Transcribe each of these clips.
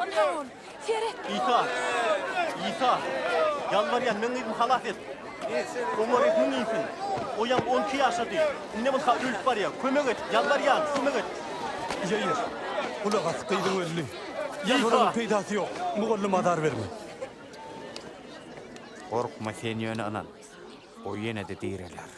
Ynha ol. Seret. Isa! Isa! Ýalbarýan, meň gyzymy halas et! Oňa rehmiň insin! O ýaňy 12 ýaşady. Indem ynha ölüp barýar. Kömek et! Ýalbarýan, kömek et! Ýaýyr, gulak as, gyzyň öldi. Ýalbaranyň peýdasy ýok. Mugallyma azar berme. Gorkma, sen ýöne ynan. O ýene-de direler.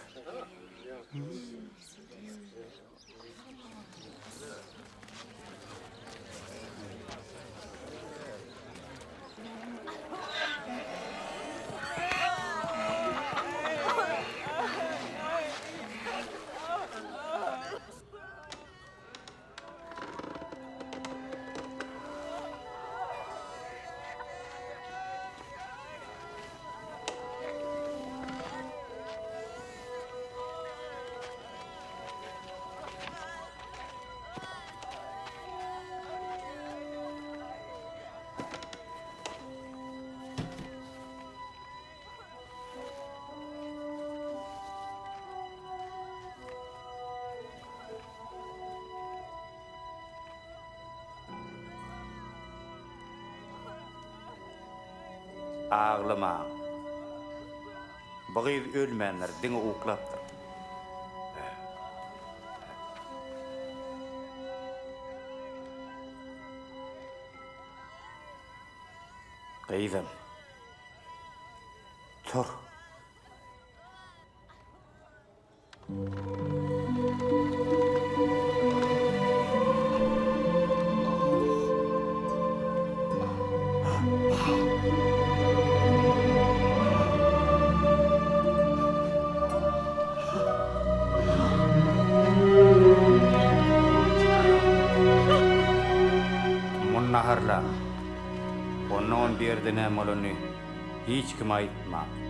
Aglamaň. Bu gyz ölmändir, diňe uklapdyr. Gyzym. Tur. Muny naharlaň. Onnoňam bu ýerde näme bolanyny hiç kime aýtmaň.